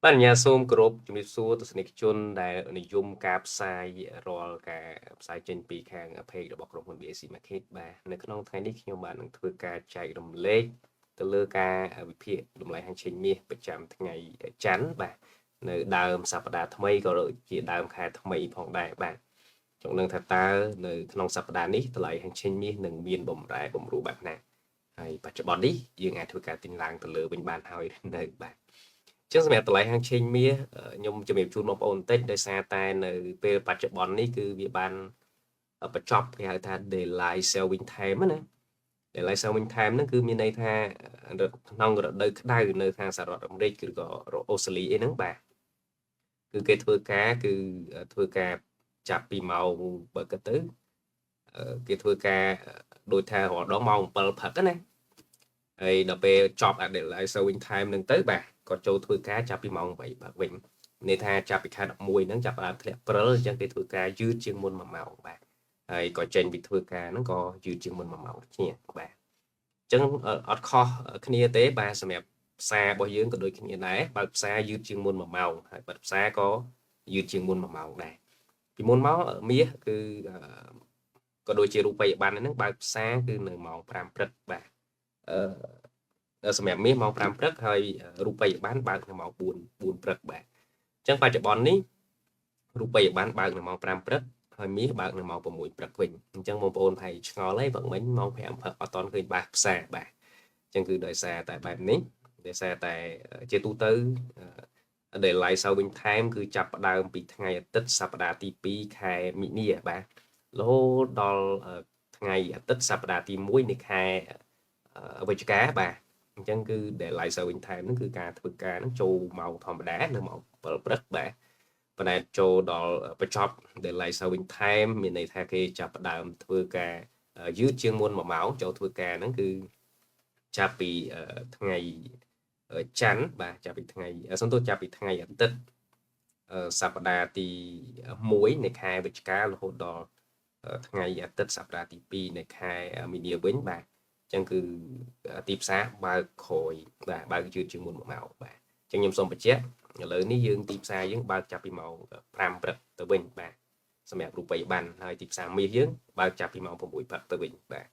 បាទអញ្ញាសូមគោរពជំរាបសួរទស្សនិកជនដែលនិយមការផ្សាយរាល់ការផ្សាយចេញពីខាង page របស់ក្រុមហ៊ុន BAC Market បាទនៅក្នុងថ្ងៃនេះខ្ញុំបាទនឹងធ្វើការចែករំលែកទៅលើការវិភាគតម្លៃហាងឆេងមាសប្រចាំថ្ងៃច័ន្ទបាទនៅដើមសប្តាហ៍ថ្មីក៏ដូចជាដើមខែថ្មីផងដែរបាទចង់ដឹងថាតើនៅក្នុងសប្តាហ៍នេះតម្លៃហាងឆេងមាសនឹងមានបំរែបំរួលបែបណាហើយបច្ចុប្បន្ននេះយើងអាចធ្វើការទិញឡើងទៅលើវិញបានហើយនៅបាទចឹងសម្រាប់តម្លៃហាងឆេងមាសខ្ញុំជំរាបជូនបងប្អូនបន្តិចដោយសារតែនៅពេលបច្ចុប្បន្ននេះគឺវាបានបញ្ចប់គេហៅថា daylight saving time ណា daylight saving time ហ្នឹងគឺមានន័យថាក្នុងរដូវក្តៅនៅខាងសហរដ្ឋអាមេរិកឬក៏អូស្ត្រាលីអីហ្នឹងបាទគឺគេធ្វើការគឺធ្វើការចាប់ពីម៉ោងបើគិតទៅគេធ្វើការដូចថារាល់ដងម៉ោង7ព្រឹកណាហើយដល់ពេលចប់ daylight saving time ហ្នឹងទៅបាទក៏ចូលធ្វើការចាប់ពីម៉ោង8ព្រឹកវិញន័យថាចាប់ពីខែ11ហ្នឹងចាប់ផ្ដើមធ្លាក់ព្រិលអញ្ចឹងគេធ្វើការយឺតជាងមុន1ម៉ោងបាទហើយក៏ចេញពីធ្វើការហ្នឹងក៏យឺតជាងមុន1ម៉ោងគ្នាបាទអញ្ចឹងអត់ខុសគ្នាទេបាទសម្រាប់ផ្សាររបស់យើងក៏ដូចគ្នាដែរបើកផ្សារយឺតជាងមុន1ម៉ោងហើយបិទផ្សារក៏យឺតជាងមុន1ម៉ោងដែរពីមុនមកមាសគឺក៏ដូចជារូបិយប័ណ្ណហ្នឹងបើកផ្សារគឺនៅម៉ោង5ព្រឹកបាទអឺសម្រាប់មាសម៉ោង5ព្រឹកហើយរូបិយប័ណ្ណបើកនៅម៉ោង4ព្រឹកបាទអញ្ចឹងបច្ចុប្បន្ននេះរូបិយប័ណ្ណបើកនៅម៉ោង5ព្រឹកហើយមាសបើកនៅម៉ោង6ព្រឹកវិញអញ្ចឹងបងប្អូនប្រហែលឆ្ងល់ហើយបើមិញម៉ោង5ព្រឹកអត់ទាន់ឃើញបើកផ្សារបាទអញ្ចឹងគឺដោយសារតែបែបនេះដោយសារតែជាទូទៅ daylight saving time គឺចាប់ផ្ដើមពីថ្ងៃអាទិត្យសប្តាហ៍ទី2ខែមិនិនាបាទរហូតដល់ថ្ងៃអាទិត្យសប្តាហ៍ទី1នៃខែវិច្ឆិកាបាទអញ្ចឹងគឺ daylight saving time ហ្នឹងគឺការធ្វើការហ្នឹងចូលម៉ោងធម្មតានៅម៉ោង7ព្រឹកបាទប៉ុន្តែចូលដល់បញ្ចប់ daylight saving time មានន័យថាគេចាប់ផ្ដើមធ្វើការយឺតជាងមុន1ម៉ោងចូលធ្វើការហ្នឹងគឺចាប់ពីថ្ងៃច័ន្ទបាទចាប់ពីថ្ងៃសំទោសចាប់ពីថ្ងៃអាទិត្យសប្តាហ៍ទី1នៃខែវិច្ឆិការហូតដល់ថ្ងៃអាទិត្យសប្តាហ៍ទី2នៃខែមីនាវិញបាទអញ្ចឹងគឺទីផ្សារបើកក្រោយបាទបើកយឺតជាងមុន1ម៉ោងបាទអញ្ចឹងខ្ញុំសូមបញ្ជាក់ឥឡូវនេះយើងទីផ្សារយើងបើកចាប់ពីម៉ោង5ព្រឹកទៅវិញបាទសម្រាប់រូបិយប័ណ្ណហើយទីផ្សារមាសយើងបើកចាប់ពីម៉ោង6ព្រឹកទៅវិញបាទ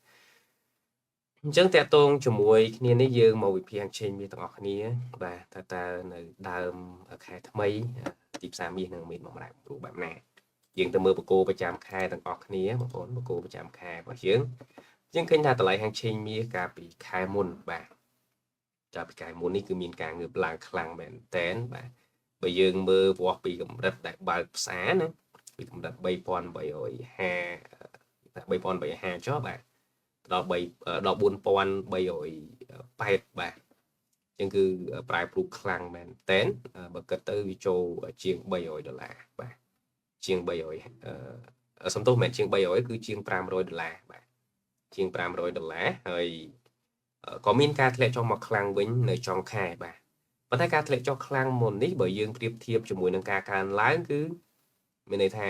អញ្ចឹងតកតងជាមួយគ្នានេះយើងមកវិភាគឆេងមាសទាំងអស់គ្នាបាទតើតើនៅដើមខែថ្មីទីផ្សារមាសនឹងមានបំរែបំរួលបែបណាយើងទៅមើលបកគោប្រចាំខែទាំងអស់គ្នាបងប្អូនបកគោប្រចាំខែរបស់យើងយើងឃើញថាតម្លៃហាងឆេងមាសកាលពីខែមុនបាទកាលពីខែមុននេះគឺមានការងើបឡើងខ្លាំងមែនតែនបាទបើយើងមើលវាស់ពីកម្រិតដែលបើកផ្សារណាពីកម្រិត3350 3350ចុះបាទដល់3ដល់4380បាទអញ្ចឹងគឺប្រែប្រួលខ្លាំងមែនតែនបើគិតទៅវាចូលជាង300ដុល្លារបាទជាង300អឺសំទោសមិនមែនជាង300គឺជាង500ដុល្លារបាទជាង500ដុល្លារហើយក៏មានការធ្លាក់ចុះមកខ្លាំងវិញនៅចុងខែបាទប៉ុន្តែការធ្លាក់ចុះខ្លាំងមុននេះបើយើងប្រៀបធៀបជាមួយនឹងការកើនឡើងគឺមានន័យថា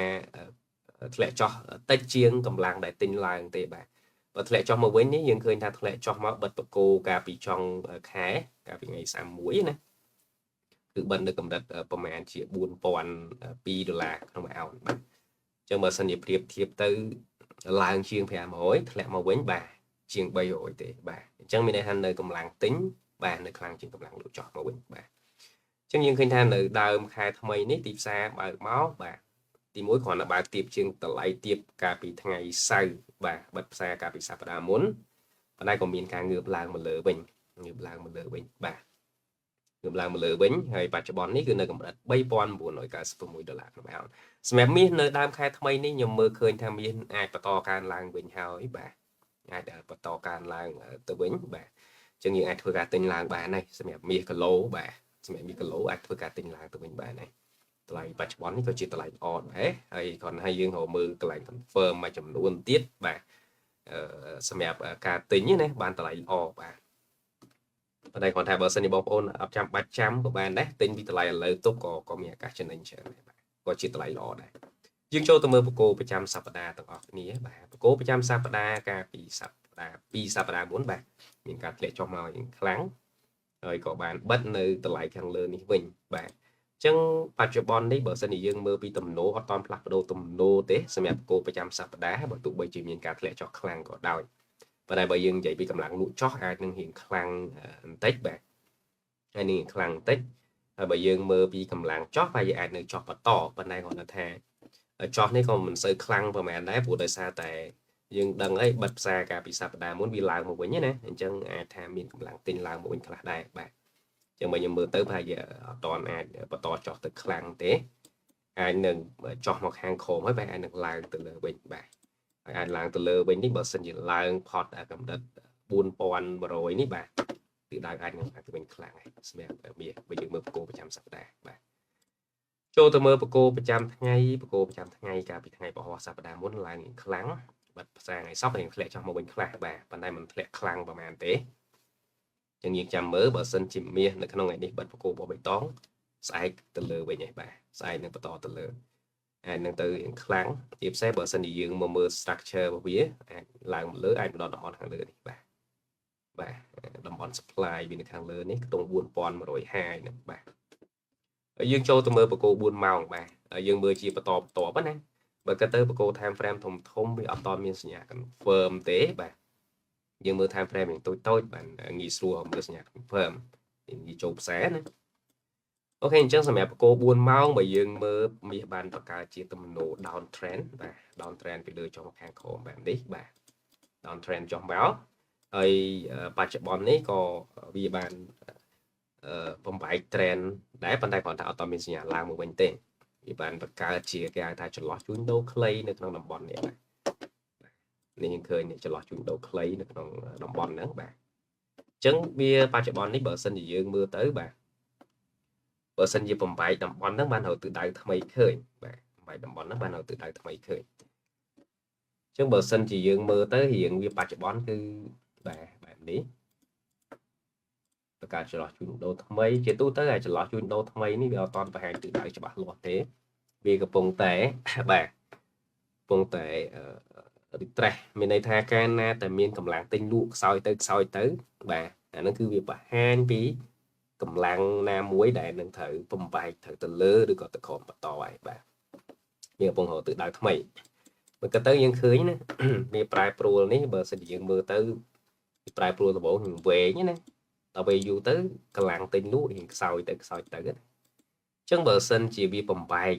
ធ្លាក់ចុះតិចជាងកម្លាំងដែលទិញឡើងទេបាទបើធ្លាក់ចុះមកវិញនេះយើងឃើញថាធ្លាក់ចុះមកបិទបកគោកាលពីចុងខែកាលពីថ្ងៃ31ណាគឺបិទនៅកម្រិតប្រមាណជា4002ដុល្លារក្នុងមួយអោនបាទអញ្ចឹងបើសិនជាប្រៀបធៀបទៅឡើងជាង500ធ្លាក់មកវិញបាទជាង300ទេបាទអញ្ចឹងមានន័យថានៅកម្លាំងទិញបាទនៅខ្លាំងជាងកម្លាំងលក់ចុះមកវិញបាទអញ្ចឹងយើងឃើញថានៅដើមខែថ្មីនេះទីផ្សារបើកមកបាទទីមួយគ្រាន់តែបើកទៀបជាងតម្លៃទៀបកាលពីថ្ងៃសៅរ៍បាទបិទផ្សារកាលពីសប្តាហ៍មុនប៉ុន្តែក៏មានការងើបឡើងមកលើវិញងើបឡើងមកលើវិញបាទងើបឡើងមកលើវិញហើយបច្ចុប្បន្ននេះគឺនៅកម្រិត3996ដុល្លារក្នុងអោនសម្រាប់មាសនៅដើមខែថ្មីនេះខ្ញុំមើលឃើញថាមាសអាចបន្តកើនឡើងវិញហើយបាទអាចបន្តកើនឡើងទៅវិញបាទអញ្ចឹងយើងអាចធ្វើការទិញឡើងបានហើយសម្រាប់មាសគីឡូបាទសម្រាប់មាសគីឡូអាចធ្វើការទិញឡើងទៅវិញបានហើយតម្លៃបច្ចុប្បន្ននេះក៏ជាតម្លៃល្អដែរហើយគ្រាន់តែយើងរកមើលកន្លែង confirm មួយចំនួនទៀតបាទអឺសម្រាប់ការទិញណាបានតម្លៃល្អបាទប៉ុន្តែគ្រាន់តែបើសិនជាបងប្អូនអត់ចាំបាច់ចាំក៏បានដែរទិញពីតម្លៃឥឡូវទុកក៏ក៏មានឱកាសចំណេញច្រើនដែរបាទក៏ជាតម្លៃល្អដែរយើងចូលទៅមើលបកគោប្រចាំសប្តាហ៍ទាំងអស់គ្នាបាទបកគោប្រចាំសប្តាហ៍កាលពីសប្តាហ៍2សប្តាហ៍មុនបាទមានការធ្លាក់ចុះមកយ៉ាងខ្លាំងហើយក៏បានបិទនៅតម្លៃខាងលើនេះវិញបាទ ចឹងបច្ចុប្បន្ននេះបើសិនជាយើងមើលពីទំនោរអត់តាន់ផ្លាស់ប្ដូរទំនោរទេសម្រាប់គោប្រចាំសប្តាហ៍បើទោះបីជាមានការធ្លាក់ចុះខ្លាំងក៏ដោយប៉ុន្តែបើយើងនិយាយពីកម្លាំងលក់ចុះអាចនឹងរៀងខ្លាំងបន្តិចបាទហើយនឹងខ្លាំងបន្តិចហើយបើយើងមើលពីកម្លាំងចុះប្រហែលជាអាចនៅចុះបន្តប៉ុន្តែគ្រាន់តែថាចុះនេះក៏មិនសូវខ្លាំងប្រហែលដែរព្រោះដោយសារតែយើងដឹងអីបិទផ្សារកាលពីសប្តាហ៍មុនវាឡើងមកវិញណាអញ្ចឹងអាចថាមានកម្លាំងទិញឡើងមកវិញខ្លះដែរបាទអញ្ចឹងបើខ្ញុំមើលទៅប្រហែលជាអត់តអាចបន្តចុះទៅខ្លាំងទេអាចនឹងចុះមកខាងក្រោមហើយបែរអាចនឹងឡើងទៅលើវិញបាទហើយអាចឡើងទៅលើវិញនេះបើសិនជាឡើងផុតកម្រិត4100នេះបាទទិសដៅអាចនឹងឡើងទៅវិញខ្លាំងហើយសម្រាប់មាសបើយើងមើលបកគោប្រចាំសប្តាហ៍បាទចូលទៅមើលបកគោប្រចាំថ្ងៃបកគោប្រចាំថ្ងៃកាលពីថ្ងៃពហុសប្តាហ៍មុនឡើងខ្លាំងបាត់ផ្សារថ្ងៃសុក្ររៀងធ្លាក់ចុះមកវិញខ្លះបាទប៉ុន្តែមិនធ្លាក់ខ្លាំងប្រហែលទេចឹងយើងចាំមើលបើសិនជាមាសនៅក្នុងថ្ងៃនេះបិទបកគោបបៃតងស្អែកទៅលើវិញឯងបាទស្អែកនឹងបន្តទៅលើអាចនឹងទៅរៀងខ្លាំងជាពិសេសបើសិនជាយើងមកមើល structure របស់វាអាចឡើងមកលើអាចមកដល់តំបន់ខាងលើនេះបាទបាទតំបន់ supply វានៅខាងលើនេះខ្ទង់4150ហ្នឹងបាទហើយយើងចូលទៅមើលបកគោ4ម៉ោងបាទយើងមើលជាបន្តបន្ទាប់ណាបើគិតទៅបកគោ time frame ធំធំវាអត់តមានសញ្ញា confirm ទេបាទយើងមើល time frame យ៉ាងតូចតូចបានងាយស្រួលមើលសញ្ញា confirm ងាយចូលផ្សារណាOK អញ្ចឹងសម្រាប់បកគោ4ម៉ោងបើយើងមើលមាសបានបង្កើតជាទំនោរ down trend បាទ down trend ពីលើចុះមកខាងក្រោមបែបនេះបាទ down trend ចុះមកហើយបច្ចុប្បន្ននេះក៏វាបានបំបែក trend ដែរប៉ុន្តែគ្រាន់តែអត់តមានសញ្ញាឡើងមកវិញទេវាបានបង្កើតជាគេហៅថាចន្លោះជួញដូរខ្លីនៅក្នុងតំបន់នេះបាទនេះយើងឃើញចន្លោះជួញដូរខ្លីនៅក្នុងតំបន់ហ្នឹងបាទអញ្ចឹងវាបច្ចុប្បន្ននេះបើសិនជាយើងមើលទៅបាទបើសិនជាបំបែកតំបន់ហ្នឹងបានរកទិសដៅថ្មីឃើញបាទបំបែកតំបន់ហ្នឹងបានរកទិសដៅថ្មីឃើញអញ្ចឹងបើសិនជាយើងមើលទៅរៀងវាបច្ចុប្បន្នគឺបាទបែបនេះបង្កើតចន្លោះជួញដូរថ្មីជាទូទៅអាចន្លោះជួញដូរថ្មីនេះវាអត់តន់បង្ហាញទិសដៅច្បាស់លាស់ទេវាកំពុងតែបាទកំពុងតែ retrace មានន័យថាកាលណាតែមានកម្លាំងទិញលក់ខ្សោយទៅខ្សោយទៅបាទអាហ្នឹងគឺវាបង្ហាញពីកម្លាំងណាមួយដែលនឹងត្រូវបំបែកត្រូវទៅលើឬក៏ទៅក្រោមបន្តហើយបាទវាកំពុងរកទិសដៅថ្មីបើក៏ទៅយើងឃើញណាវាប្រែប្រួលនេះបើសិនជាយើងមើលទៅវាប្រែប្រួលដំបូងនឹងវែងណាដល់ពេលយូរទៅកម្លាំងទិញលក់រៀងខ្សោយទៅខ្សោយទៅណាអញ្ចឹងបើសិនជាវាបំបែក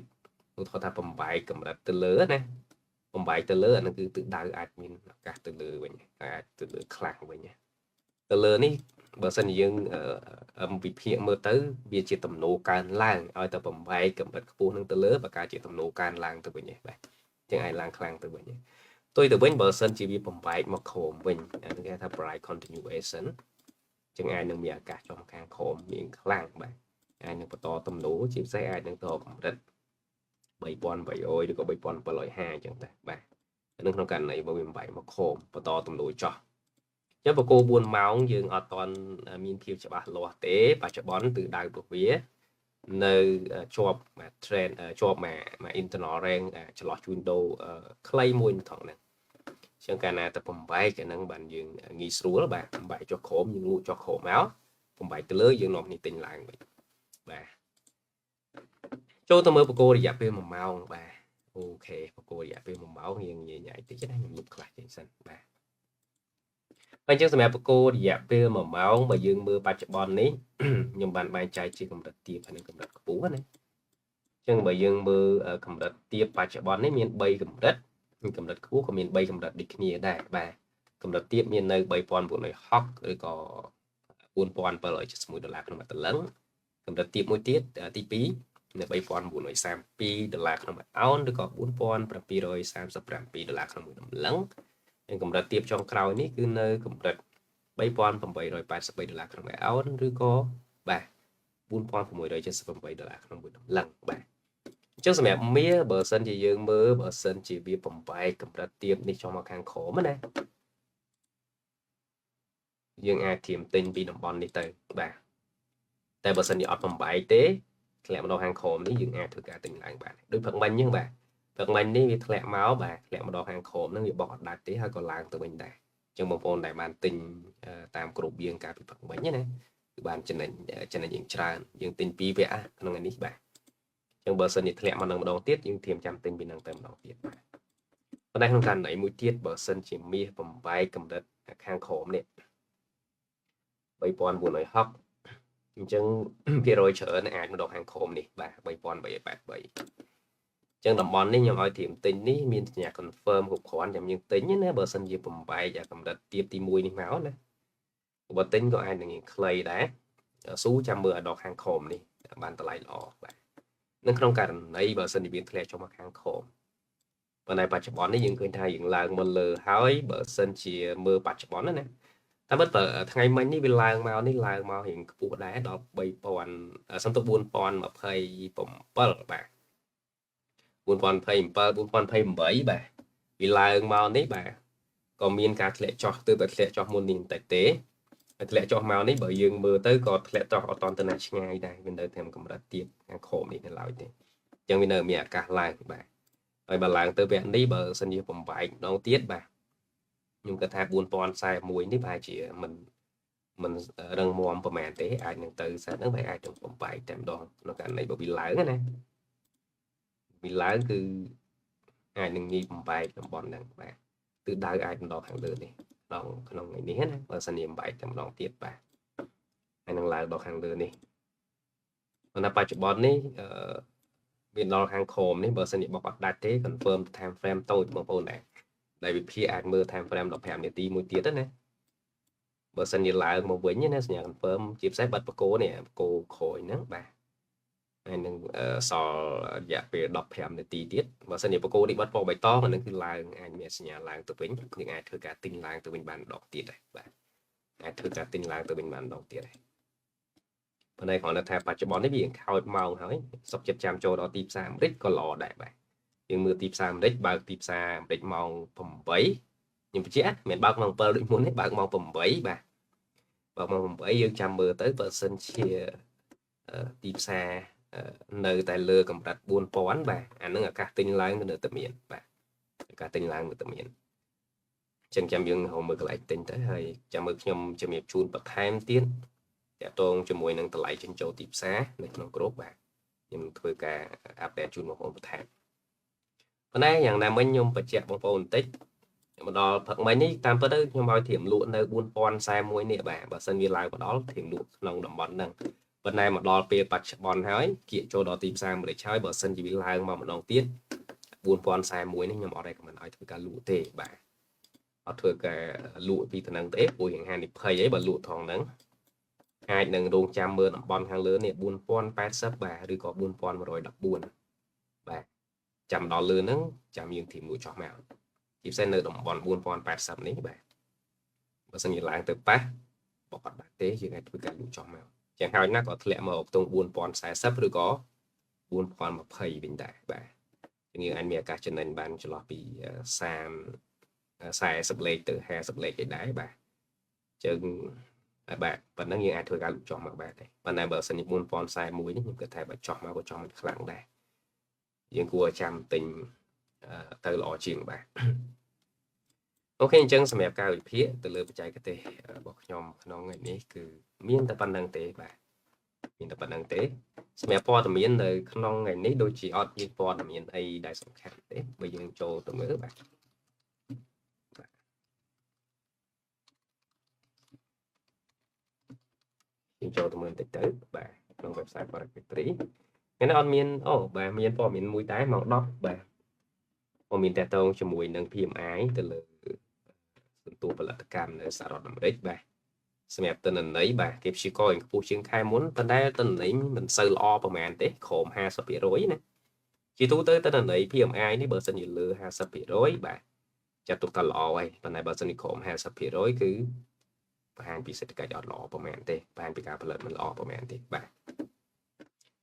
ឧទាហរណ៍ថាបំបែកកម្រិតទៅលើណាបំបែកទៅលើអានឹងគឺទិសដៅអាចមានឱកាសទៅលើវិញអាចទៅលើខ្លាំងវិញទៅលើនេះបើសិនជាយើងវិភាគមើលទៅវាជាទំនោរកើនឡើងឲ្យតែបំបែកកម្រិតខ្ពស់នឹងទៅលើបើកើតជាទំនោរកើនឡើងទៅវិញឯងបាទចឹងអាចឡើងខ្លាំងទៅវិញផ្ទុយទៅវិញបើសិនជាវាបំបែកមកក្រោមវិញអានេះគេថា price continuation ចឹងអាចនឹងមានឱកាសចុះមកខាងក្រោមមានខ្លាំងបាទអាចនឹងបន្តទំនោរជាពិសេសអាចនឹងទៅកម្រិត3800ឬក៏3750អញ្ចឹងតែបាទនៅក្នុងករណីបើវាបំបែកមកក្រោមបន្តទំនោរចុះចឹងបកគោ4ម៉ោងយើងអត់តន់មានភាពច្បាស់លាស់ទេបច្ចុប្បន្នទិសដៅរបស់វានៅជាប់មួយ trend ជាប់មួយ internal range ចន្លោះជួញដូរខ្លីមួយនៅថងហ្នឹងចឹងកាលណាតែបំបែកអាហ្នឹងបានយើងងាយស្រួលបាទបំបែកចុះក្រោមយើងលក់ចុះក្រោមមកបំបែកទៅលើយើងនាំនេះទិញឡើងវិញបាទចូលទៅមើលបកគោរយៈពេល1ម៉ោងបាទ OK បកគោរយៈពេល1ម៉ោងរៀងញញ៉ៃតិចណាខ្ញុំលុបខ្លះចេញសិនបាទហើយអញ្ចឹងសម្រាប់បកគោរយៈពេល1ម៉ោងបើយើងមើលបច្ចុប្បន្ននេះខ្ញុំបានបែងចែកជាកម្រិតទាបហើយនិងកម្រិតខ្ពស់ណាអញ្ចឹងបើយើងមើលកម្រិតទាបបច្ចុប្បន្ននេះមាន3កម្រិតកម្រិតខ្ពស់ក៏មាន3កម្រិតដូចគ្នាដែរបាទកម្រិតទាបមាននៅ3960ឬក៏4771ដុល្លារក្នុងមួយតលឹងកម្រិតទាបមួយទៀតទី2នៅ3932ដុល្លារក្នុងមួយអោនឬក៏4737ដុល្លារក្នុងមួយតម្លឹងនិងកម្រិតទាបចុងក្រោយនេះគឺនៅកម្រិត3883ដុល្លារក្នុងមួយអោនឬក៏បាទ4678ដុល្លារក្នុងមួយតម្លឹងបាទអញ្ចឹងសម្រាប់មាសបើសិនជាយើងមើលបើសិនជាវាបំបែកកម្រិតទាបនេះចុះមកខាងក្រោមណាយើងអាចធៀមទិញពីតំបន់នេះទៅបាទតែបើសិនជាអត់បំបែកទេធ្លាក់មកដល់ខាងក្រោមនេះយើងអាចធ្វើការទិញឡើងបានដូចព្រឹកមិញហ្នឹងបាទព្រឹកមិញនេះវាធ្លាក់មកបាទធ្លាក់មកដល់ខាងក្រោមហ្នឹងវាបោកអត់ដាច់ទេហើយក៏ឡើងទៅវិញដែរអញ្ចឹងបងប្អូនដែលបានទិញតាមគ្រប់បៀងកាលពីព្រឹកមិញណាគឺបានចំណេញចំណេញយ៉ាងច្រើនយើងទិញ2វគ្គក្នុងថ្ងៃនេះបាទ ចឹងបើសិនជាធ្លាក់មកនឹងម្ដងទៀតយើងត្រៀមចាំទិញពីនឹងទៅម្ដងទៀតបាទប៉ុន្តែក្នុងករណីមួយទៀតបើសិនជាមាសបំបែកកម្រិតខាងក្រោមនេះ3460អញ្ចឹងភាគរយច្រើនអាចមកដល់ខាងក្រោមនេះបាទ3383ចឹងតំបន់នេះខ្ញុំឲ្យត្រៀមទិញនេះមានសញ្ញា confirm គ្រប់គ្រាន់ចាំយើងទិញណាបើសិនជាបំបែកអាកម្រិតទៀបទី1នេះមកណាបើទិញក៏អាចនឹងខ្លីដែរស៊ូចាំមើលឲ្យដល់ខាងក្រោមនេះបានតម្លៃល្អបាទនៅក្នុងករណីបើសិនជាវាធ្លាក់ចុះមកខាងក្រោមប៉ុន្តែបច្ចុប្បន្ននេះយើងឃើញថាយើងឡើងមកលើហើយបើសិនជាមើលបច្ចុប្បន្នណាតាមពិតបើថ្ងៃមិញនេះវាឡើងមកនេះឡើងមករៀងខ្ពស់ដែរដល់3000សំទោស4027បាទ4027 4028បាទវាឡើងមកនេះបាទក៏មានការធ្លាក់ចុះទើបតែធ្លាក់ចុះមុននេះបន្តិចទេហើយធ្លាក់ចុះមកនេះបើយើងមើលទៅក៏ធ្លាក់ចុះអត់តទៅណាឆ្ងាយដែរវានៅតាមកម្រិតទាបខាងក្រោមនេះនៅឡើយទេអញ្ចឹងវានៅមានឱកាសឡើងបាទហើយបើឡើងទៅវគ្គនេះបើសិនជាបំបែកម្ដងទៀតបាទខ្ញុំគិតថា4041នេះប្រហែលជាមិនរឹងមាំប្រហែលទេអាចនឹងទៅខ្សែហ្នឹងបែរអាចនឹងបំបែកតែម្ដងក្នុងករណីបើវាឡើងណាវាឡើងគឺអាចនឹងងាយបំបែកតំបន់ហ្នឹងបាទទិសដៅអាចម្ដងខាងលើនេះដល់ក្នុងថ្ងៃនេះណាបើសិនជាបំបែកតែម្ដងទៀតបាទហើយនឹងឡើងដល់ខាងលើនេះប៉ុន្តែបច្ចុប្បន្ននេះវាដល់ខាងក្រោមនេះបើសិនជាបកអត់ដាច់ទេ confirm time frame តូចបងប្អូនដែរដែលវិភាគអាចមើល time frame 15នាទីមួយទៀតណាបើសិនជាឡើងមកវិញណាសញ្ញា confirm ជាពិសេសបាត់បកគោនេះបកគោក្រោយហ្នឹងបាទហើយនឹងសល់រយៈពេល15នាទីទៀតបើសិនជាបកគោនេះបាត់ពណ៌បៃតងអានឹងគឺឡើងអាចមានសញ្ញាឡើងទៅវិញយើងអាចធ្វើការទិញឡើងទៅវិញបានម្ដងទៀតដែរបាទអាចធ្វើការទិញឡើងទៅវិញបានម្ដងទៀតដែរប៉ុន្តែគ្រាន់តែថាបច្ចុប្បន្ននេះវាខោចម៉ោងហើយសុខចិត្តចាំចូលដល់ទីផ្សារអាមេរិកក៏ល្អដែរបាទយើងមើលទីផ្សារអាមេរិកបើកទីផ្សារអាមេរិកម៉ោង8ខ្ញុំបញ្ជាក់មិនបើកម៉ោង7ដូចមុនទេបើកម៉ោង8បាទបើកម៉ោង8យើងចាំមើលទៅបើសិនជាទីផ្សារនៅតែលើកម្រិត4000បាទអានឹងឱកាសទិញឡើងនៅតែមានបាទឱកាសទិញឡើងនៅតែមានអញ្ចឹងចាំយើងរកមើលកន្លែងទិញទៅហើយចាំមើលខ្ញុំជំរាបជូនបន្ថែមទៀតតាក់ទងជាមួយនឹងតម្លៃចេញចូលទីផ្សារនៅក្នុងក្រុមបាទខ្ញុំនឹងធ្វើការអាប់ដេតជូនបងប្អូនបន្ថែមប៉ុន្តែយ៉ាងណាមិញខ្ញុំបញ្ជាក់បងប្អូនបន្តិចមកដល់ព្រឹកមិញនេះតាមពិតទៅខ្ញុំឲ្យត្រៀមលក់នៅ4041នេះបាទបើសិនវាឡើងមកដល់ត្រៀមលក់ក្នុងតំបន់ហ្នឹងប៉ុន្តែមកដល់ពេលបច្ចុប្បន្នហើយគៀកចូលដល់ទីផ្សារអាមេរិកហើយបើសិនជាវាឡើងមកម្ដងទៀត4041នេះខ្ញុំអត់ recommend ឲ្យធ្វើការលក់ទេបាទអត់ធ្វើការលក់ពីតំណឹងទេព្រោះយ៉ាងហានិភ័យអីបើលក់ថងហ្នឹងអាចនឹងរងចាំមើលតំបន់ខាងលើនេះ4080បាទឬក៏4114បាទចាំដល់លើហ្នឹងចាំយើងធីមមួយចុះមកជាពិសេសនៅតំបន់4080នេះបាទបើសិនជាឡើងទៅប៉ះបកអត់បាត់ទេយើងអាចធ្វើការលក់ចុះមកយ៉ាងហោចណាស់ក៏ធ្លាក់មកខ្ទង់4040ឬក៏4020វិញដែរបាទយើងអាចមានឱកាសចំណេញបានចន្លោះពី30 40លេខទៅ50លេខឯដែរបាទជើងបាទប៉ុណ្ណឹងយើងអាចធ្វើការលក់ចុះមកបាទដែរប៉ុន្តែបើសិនជា4041នេះខ្ញុំគិតថាបើចុះមកក៏ចុះមិនខ្លាំងដែរយើងគួរចាំទិញទៅល្អជាងបាទអូខេអញ្ចឹងសម្រាប់ការវិភាគទៅលើបច្ចេកទេសរបស់ខ្ញុំក្នុងថ្ងៃនេះគឺមានតែប៉ុណ្្នឹងទេបាទមានតែប៉ុណ្្នឹងទេសម្រាប់ព័ត៌មាននៅក្នុងថ្ងៃនេះដូចជាអត់មានព័ត៌មានអីដែលសំខាន់ទេបើយើងចូលទៅមើលបាទយើងចូលទៅមើលបន្តិចទៅបាទក្នុង website Forex Factory ថ្ងៃនេះអត់មានអូបាទមានព័ត៌មានមួយដែរម៉ោង10បាទព័ត៌មានតាក់ទងជាមួយនឹង PMI ទៅលើសន្ទុះផលិតកម្មនៅសហរដ្ឋអាមេរិកបាទសម្រាប់ទិន្នន័យបាទគេព្យាករណ៍ខ្ពស់ជាងខែមុនប៉ុន្តែទិន្នន័យមិនសូវល្អប្រហែលទេក្រោម 50% ណាជាទូទៅទិន្នន័យ PMI នេះបើសិនជាលើ 50% បាទចាត់ទុកថាល្អហើយប៉ុន្តែបើសិនជាក្រោម 50% គឺបង្ហាញពីសេដ្ឋកិច្ចអត់ល្អប្រហែលទេបង្ហាញពីការផលិតមិនល្អប្រហែលទេបាទ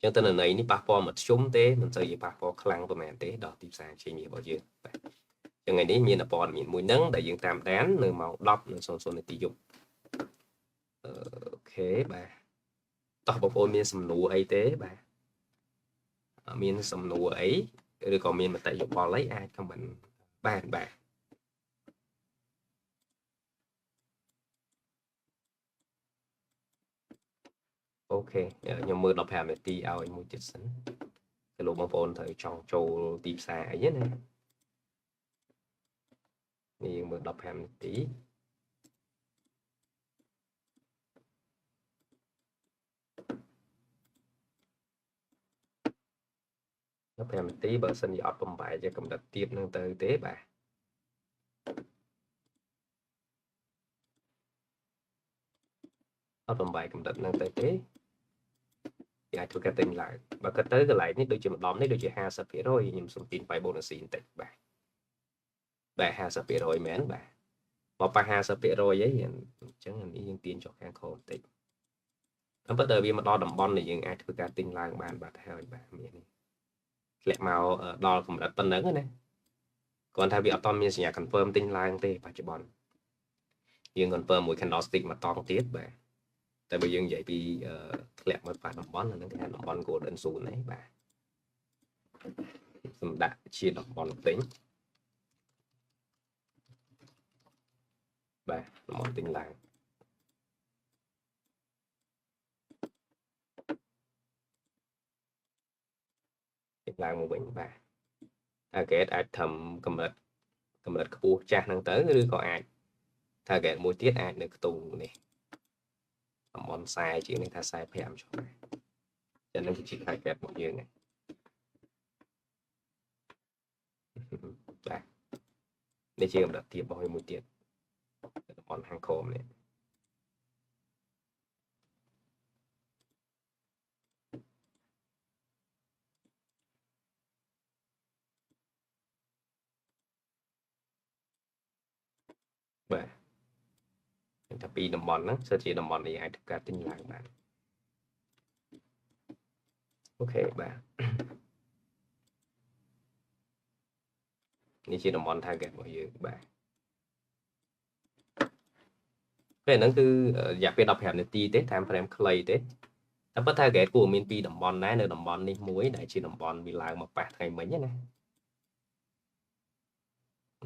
ចឹងទិន្នន័យនេះប៉ះពាល់មធ្យមទេមិនសូវជាប៉ះពាល់ខ្លាំងប្រហែលទេដល់ទីផ្សារជាមាសរបស់យើងបាទចឹងថ្ងៃនេះមានព័ត៌មានមួយហ្នឹងដែលយើងតាមដាននៅម៉ោង10:00នាទីយប់អូខេបាទតោះបងប្អូនមានសំណួរអីទេបាទមានសំណួរអីឬក៏មានមតិយោបល់អីអាច comment បានបាទអូខេខ្ញុំមើល15នាទីឲ្យមួយទៀតសិន ទៅលោកបងប្អូនត្រូវចង់ចូលទីផ្សារអីណានេះយើងមើល15នាទី15នាទីបើសិនជាអត់បំបែកជាកម្រិតទៀបនឹងទៅទេបាទអត់បំបែកកម្រិតនឹងទៅទេគេអាចធ្វើការទិញឡើងបើគិតទៅកន្លែងនេះដូចជាម្ដុំនេះដូចជា50%ខ្ញុំសុំទាញបាយបូណាស៊ីបន្តិចបាទបាទ50%មែនបាទមកប៉ះ50%អីអញ្ចឹងអានេះយើងទាញចុះខាងក្រោមបន្តិចតាមពិតដល់វាមកដល់តំបន់ដែលយើងអាចធ្វើការទិញឡើងបានបាទហើយបាទមាននេះធ្លាក់មកដល់កម្រិតប៉ុណ្ណឹងណាគ្រាន់តែវាអត់មានសញ្ញា confirm ទិញឡើងទេបច្ចុប្បន្នយើង confirm មួយ candlestick មួយតង់ទៀតបាទតែបើយើងនិយាយពីធ្លាក់មកប៉ះតំបន់អាហ្នឹងគេហៅតំបន់ golden zone ហ្នឹងបាទសម្ដាក់ជាតំបន់ទិញបាទតំបន់ទិញឡើងទិញឡើងមកវិញបាទ target អាចធ្វើកម្រិតខ្ពស់ចាស់ហ្នឹងទៅឬក៏អាច target មួយទៀតអាចនៅខ្ទង់នេះតំបន់40ជាងនេះថា45ចុះបាទចឹងនឹងគឺជា target របស់យើងហ្នឹងបាទនេះជាកម្រិតទាបរបស់វាមួយទៀតតំបន់ខាងក្រោមនេះបាទតែពីតំបន់ហ្នឹងសិតជាតំបន់នេះអាចធ្វើការទិញឡើងបានអូខេបាទនេះជាតំបន់ target របស់យើងបាទពេលហ្នឹងគឺរយៈពេល15នាទីទេ time frame ខ្លីទេតែប៉ុន្តែ target គួរមានពីរតំបន់ដែរនៅតំបន់នេះមួយដែលជាតំបន់វាឡើងមកប៉ះថ្ងៃមិញណា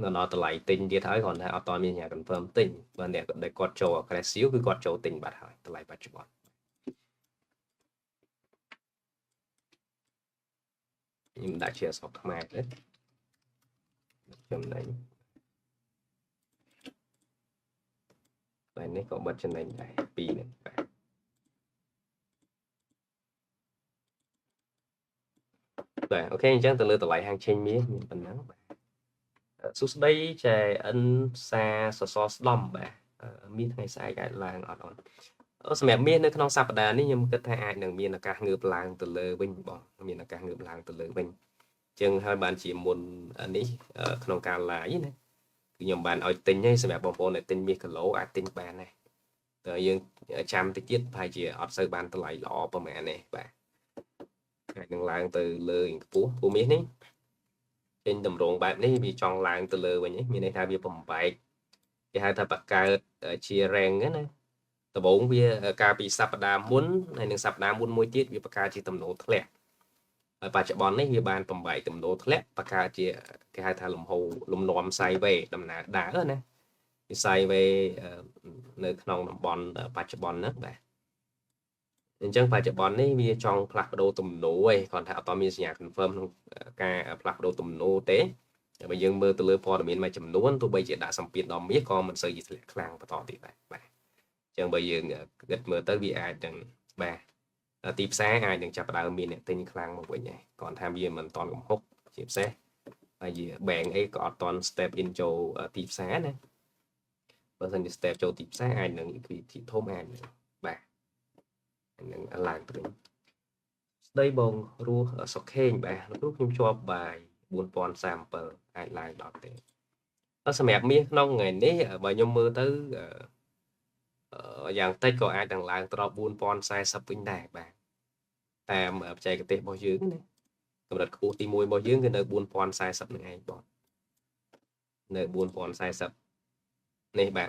នៅដល់តម្លៃទិញទៀតហើយគ្រាន់តែអត់តមានសញ្ញា confirm ទិញបើអ្នកដែលគាត់ចូល aggressive គឺគាត់ចូលទិញបាត់ហើយតម្លៃបច្ចុប្បន្នខ្ញុំដាក់ជាអក្សរខ្មែរទៅចំណេញតែនេះក៏បិទចំណេញដែរពីរនេះបាទបាទអូខេអញ្ចឹងទៅលើតម្លៃហាងឆេងមាសមានប៉ុណ្ណឹងបាទសួស្តីចែអិនផ្សារសសរស្ដំបាទមានថ្ងៃស្អែកអាចឡើងអត់អូនសម្រាប់មាសនៅក្នុងសប្តាហ៍នេះខ្ញុំគិតថាអាចនឹងមានឱកាសងើបឡើងទៅលើវិញបងមានឱកាសងើបឡើងទៅលើវិញចឹងហើយបានជាមុននេះក្នុងការ live ណាគឺខ្ញុំបានឲ្យទិញហើយសម្រាប់បងប្អូនដែលទិញមាសគីឡូអាចទិញបានដែរតែយើងចាំតិចទៀតប្រហែលជាអត់សូវបានតម្លៃល្អប្រហែលទេបាទអាចនឹងឡើងទៅលើខ្ពស់ព្រោះមាសនេះចេញតម្រងបែបនេះវាចង់ឡើងទៅលើវិញមានន័យថាវាបំបែកគេហៅថាបង្កើតជា rank ណាដំបូងវាកាលពីសប្តាហ៍មុនហើយនឹងសប្តាហ៍មុនមួយទៀតវាបង្កើតជាទំនោរធ្លាក់ហើយបច្ចុប្បន្ននេះវាបានបំបែកទំនោរធ្លាក់បង្កើតជាគេហៅថាលំហូរលំនាំ sideways ដំណើរដើរណាវា sideways នៅក្នុងតំបន់បច្ចុប្បន្នហ្នឹងបាទអញ្ចឹងបច្ចុប្បន្ននេះវាចង់ផ្លាស់ប្ដូរទំនោរឯងគ្រាន់តែអត់មានសញ្ញា confirm ក្នុងការផ្លាស់ប្ដូរទំនោរទេបើយើងមើលទៅលើព័ត៌មានមួយចំនួនទោះបីជាដាក់សម្ពាធដល់មាសក៏មិនសូវជាធ្លាក់ខ្លាំងបន្តទៀតដែរបាទអញ្ចឹងបើយើងគិតមើលទៅវាអាចនឹងបាទទីផ្សារអាចនឹងចាប់ផ្ដើមមានអ្នកទិញខ្លាំងមកវិញដែរគ្រាន់ថាវាមិនទាន់កំហុកជាពិសេសហើយជា bank អីក៏អត់ទាន់ step in ចូលទីផ្សារណាបើសិនជា step ចូលទីផ្សារអាចនឹង liquidity ធំអាចនឹងបាទនឹងឡើងទៅវិញស្ដីបងរស់សុខេងបាទលោកគ្រូខ្ញុំជាប់បាយ4037អាចឡើងដល់ទេសម្រាប់មាសក្នុងថ្ងៃនេះបើខ្ញុំមើលទៅយ៉ាងតិចក៏អាចនឹងឡើងទៅដល់4040វិញដែរបាទតាមបច្ចេកទេសរបស់យើងណាកម្រិតខ្ពស់ទី1របស់យើងគឺនៅ4040នឹងឯងបងនៅ4040នេះបាទ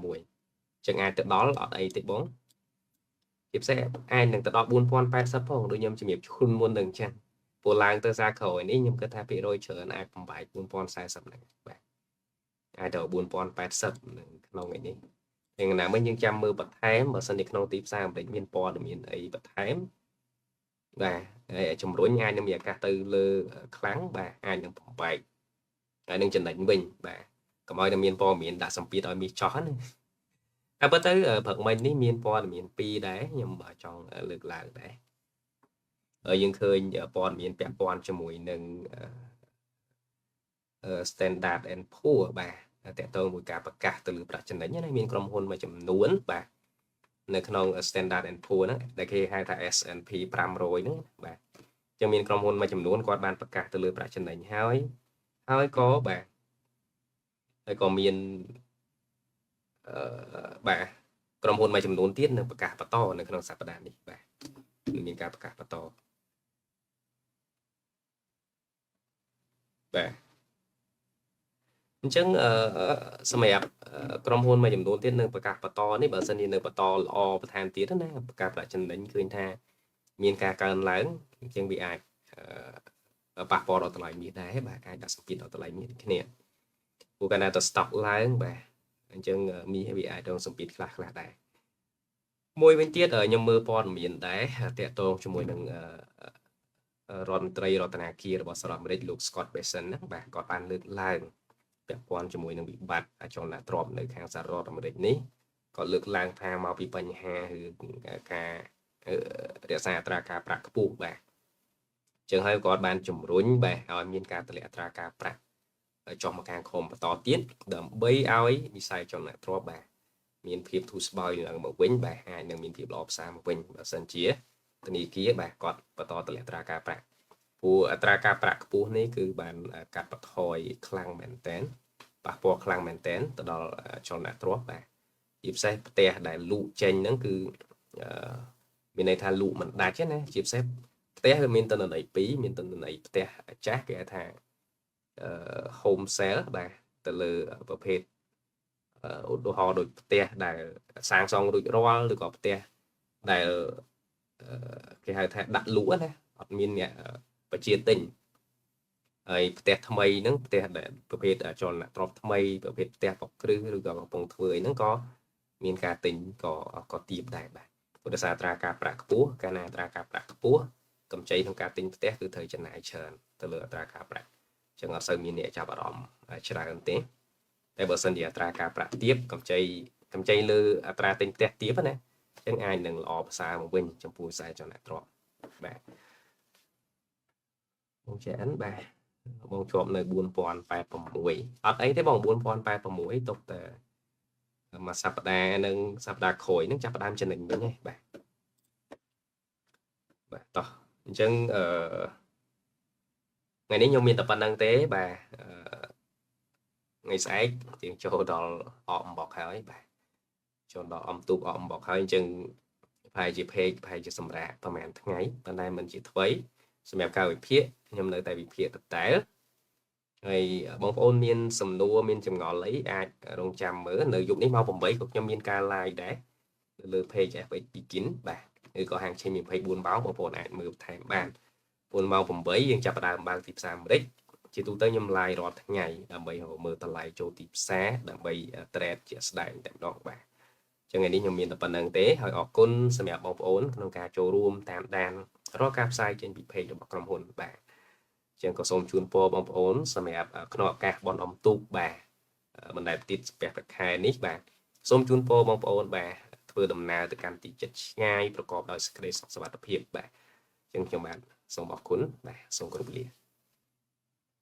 4041ចឹងអាចទៅដល់អត់អីទេបងជាពិសេសអាចនឹងទៅដល់4080ផងដូចខ្ញុំជំរាបជូនមុននឹងចឹងព្រោះឡើងទៅសារក្រោយនេះខ្ញុំគិតថាភាគរយច្រើនអាចបំបែក4040ហ្នឹងបាទអាចទៅ4080នឹងក្នុងឯនេះយ៉ាងណាមិញយើងចាំមើលបន្ថែមបើសិនជាក្នុងទីផ្សារអាមេរិកមានព័ត៌មានអីបន្ថែមបាទ ហើយជំរុញអាចនឹងមានឱកាសទៅលើខ្លាំងបាទអាចនឹងបំបែកហើយនឹងចំណេញវិញបាទកុំឲ្យតែមានព័ត៌មានដាក់សម្ពាធឲ្យមាសចោះណាតែបើទៅព្រឹកមិញនេះមានព័ត៌មានពីរដែរខ្ញុំចង់លើកឡើងដែរយើងឃើញព័ត៌មានពាក់ព័ន្ធជាមួយនឹង Standard and Poor បាទតកតងមួយការប្រកាសទៅលើប្រាក់ចំណេញណាមានក្រុមហ៊ុនមួយចំនួនបាទនៅក្នុង Standard and Poor ហ្នឹងដែលគេហៅថា S&P 500ហ្នឹងបាទចឹងមានក្រុមហ៊ុនមួយចំនួនគាត់បានប្រកាសទៅលើប្រាក់ចំណេញហើយហើយក៏បាទហើយក៏មានបាទក្រុមហ៊ុនមួយចំនួនទៀតនឹងប្រកាសបន្តនៅក្នុងសប្តាហ៍នេះបាទនឹងមានការប្រកាសបន្តបាទអញ្ចឹងសម្រាប់ក្រុមហ៊ុនមួយចំនួនទៀតនឹងប្រកាសបន្តនេះបើសិនជានៅបន្តល្អបន្ថែមទៀតណាប្រកាសប្រាក់ចំណេញឃើញថាមានការកើនឡើងអញ្ចឹងវាអាចប៉ះពាល់ដល់តម្លៃមាសដែរបាទអាចដាក់សម្ពាធដល់តម្លៃមាសគ្នាព្រោះកាលណាត stock ឡើងបាទអញ្ចឹងមាសវាអាចរងសម្ពាធខ្លះខ្លះដែរមួយវិញទៀតខ្ញុំមើលព័ត៌មានដែរតាក់ទងជាមួយនឹងរដ្ឋមន្ត្រីរដ្ឋាភិបាលរបស់សហរដ្ឋអាមេរិកលោក Scott Bessent ហ្នឹងបាទគាត់បានលើកឡើងពាក់ព័ន្ធជាមួយនឹងវិបត្តិអចលនទ្រព្យនៅខាងសហរដ្ឋអាមេរិកនេះក៏លើកឡើងថាមកពីបញ្ហាឬការរក្សាអត្រាការប្រាក់ខ្ពស់បាទចឹងហើយគាត់បានជំរុញបាទឲ្យមានការទម្លាក់អត្រាការប្រាក់ចុះមកខាងក្រោមបន្តទៀតដើម្បីឲ្យវិស័យអចលនទ្រព្យបាទមានភាពធូរស្បើយឡើងមកវិញបាទអាចនឹងមានភាពល្អប្រសើរមកវិញបើសិនជាធនាគារបាទគាត់បន្តទម្លាក់អត្រាការប្រាក់ព្រោះអត្រាការប្រាក់ខ្ពស់នេះគឺបានកាត់បន្ថយខ្លាំងមែនទែនប៉ះពាល់ខ្លាំងមែនទែនទៅដល់ចលនទ្រព្យបាទជាពិសេសផ្ទះដែលលក់ចេញហ្នឹងគឺមានន័យថាលក់មិនដាច់ទេណាជាពិសេសផ្ទះវាមានទិន្នន័យពីរមានទិន្នន័យផ្ទះចាស់គេហៅថា home sale បាទទៅលើប្រភេទឧទាហរណ៍ដូចផ្ទះដែលសាងសង់រួចរាល់ឬក៏ផ្ទះដែលគេហៅថាដាក់លក់ណាអត់មានអ្នកបជាទិញហើយផ្ទះថ្មីហ្នឹងផ្ទះដែលប្រភេទអចលនទ្រព្យថ្មីប្រភេទផ្ទះប៉ុកគ្រឹះឬក៏កំពុងធ្វើអីហ្នឹងក៏មានការទិញក៏ទាបដែរបាទព្រោះដោយសារអត្រាការប្រាក់ខ្ពស់កាលណាអត្រាការប្រាក់ខ្ពស់កម្ចីក្នុងការទិញផ្ទះគឺត្រូវចំណាយច្រើនទៅលើអត្រាការប្រាក់អញ្ចឹងអត់សូវមានអ្នកចាប់អារម្មណ៍ច្រើនទេតែបើសិនជាអត្រាការប្រាក់ទាបកម្ចីលើអត្រាទិញផ្ទះទាបណាអញ្ចឹងអាចនឹងល្អប្រសើរមកវិញចំពោះវិស័យអចលនទ្រព្យបាទបងចែនបាទបងជាប់នៅ4086អត់អីទេបង4086ទុកតែមួយសប្តាហ៍និងសប្តាហ៍ក្រោយនឹងចាប់ផ្ដើមចំណេញវិញហ៎បាទបាទតោះអញ្ចឹងថ្ងៃនេះខ្ញុំមានតែប៉ុណ្្នឹងទេបាទថ្ងៃស្អែកយើងចូលដល់អកអំបកហើយបាទចូលដល់អំទូកអកអំបកហើយអញ្ចឹងប្រហែលជា page ប្រហែលជាសម្រាប់ប្រហែលថ្ងៃប៉ុន្តែមិនជាថ្មីសម្រាប់ការវិភាគខ្ញុំនៅតែវិភាគតតែហើយបងប្អូនមានសំណួរមានចម្ងល់អីអាចរងចាំមើលនៅយប់នេះម៉ោង8ក៏ខ្ញុំមានការ live ដែរនៅលើ page FX Begin បាទឬក៏ហាងឆេង24ម៉ោងបងប្អូនអាចមើលបន្ថែមបានព្រោះម៉ោង8យើងចាប់ផ្ដើមបើកទីផ្សារអាមេរិកជាទូទៅខ្ញុំ live រាល់ថ្ងៃដើម្បីរកមើលតម្លៃចូលទីផ្សារដើម្បី trade ជាក់ស្ដែងតែម្ដងបាទចឹងថ្ងៃនេះខ្ញុំមានតែប៉ុណ្្នឹងទេហើយអរគុណសម្រាប់បងប្អូនក្នុងការចូលរួមតាមដានរាល់ការផ្សាយចេញពី page របស់ក្រុមហ៊ុនបាទចឹងក៏សូមជូនពរបងប្អូនសម្រាប់ក្នុងឱកាសបុណ្យអុំទូកបាទបណ្ដែតទៀតស្ពះប្រខែនេះបាទសូមជូនពរបងប្អូនបាទធ្វើដំណើរទៅកាន់ទីជិតឆ្ងាយប្រកបដោយសេចក្តីសុខសុវត្ថិភាពបាទចឹងខ្ញុំបាទសូមអរគុណបាទសូមគោរពលា